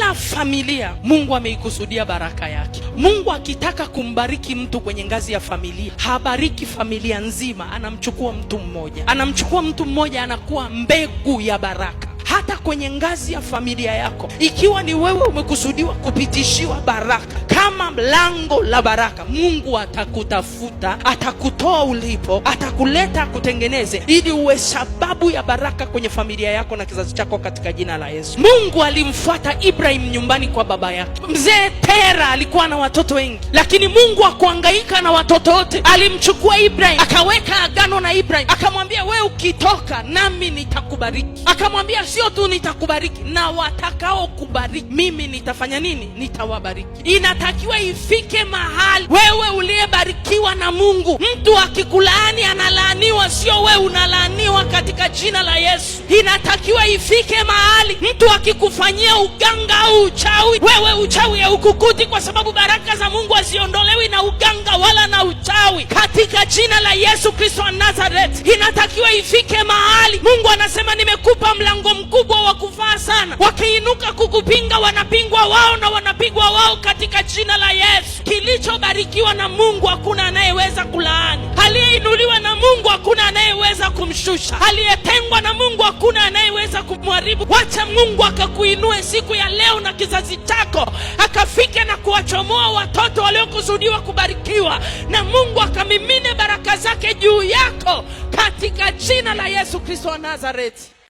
Kila familia Mungu ameikusudia baraka yake. Mungu akitaka kumbariki mtu kwenye ngazi ya familia, habariki familia nzima, anamchukua mtu mmoja, anamchukua mtu mmoja, anakuwa mbegu ya baraka. Hata kwenye ngazi ya familia yako, ikiwa ni wewe umekusudiwa kupitishiwa baraka kama lango la baraka, Mungu atakutafuta, atakutoa ulipo, atakuleta akutengeneze, ili uwe sababu ya baraka kwenye familia yako na kizazi chako, katika jina la Yesu. Mungu alimfuata Ibrahim nyumbani kwa baba yake. Mzee Tera alikuwa na watoto wengi, lakini Mungu hakuhangaika na watoto wote. Alimchukua Ibrahim, akaweka agano na Ibrahim, akamwambia we ukitoka nami nitakubariki. Akamwambia sio tu nitakubariki, na watakao kubariki mimi nitafanya nini? Nitawabariki. Inatakiwa ifike mahali wewe uliyebarikiwa na Mungu, mtu akikulaani analaaniwa, sio wewe unalaaniwa, katika jina la Yesu. Inatakiwa ifike mahali mtu akikufanyia uganga au uchawi, wewe uchawi haukukuti, kwa sababu baraka za Mungu haziondolewi na uganga wala na uchawi, katika jina la Yesu Kristo wa Nazareth. Inatakiwa ifike mahali Mungu anasema nimekupa mlango mkubwa wa kufaa sana. Wakiinuka kukupinga, wanapingwa wao na wanapigwa wao, katika jina la Yesu. Kilichobarikiwa na Mungu hakuna anayeweza kulaani. Aliyeinuliwa na Mungu hakuna anayeweza kumshusha. Aliyetengwa na Mungu hakuna anayeweza kumharibu. Wacha Mungu akakuinue siku ya leo na kizazi chako, akafike na kuwachomoa watoto waliokusudiwa kubarikiwa, na Mungu akamimine baraka zake juu yako katika jina la Yesu Kristo wa Nazareti.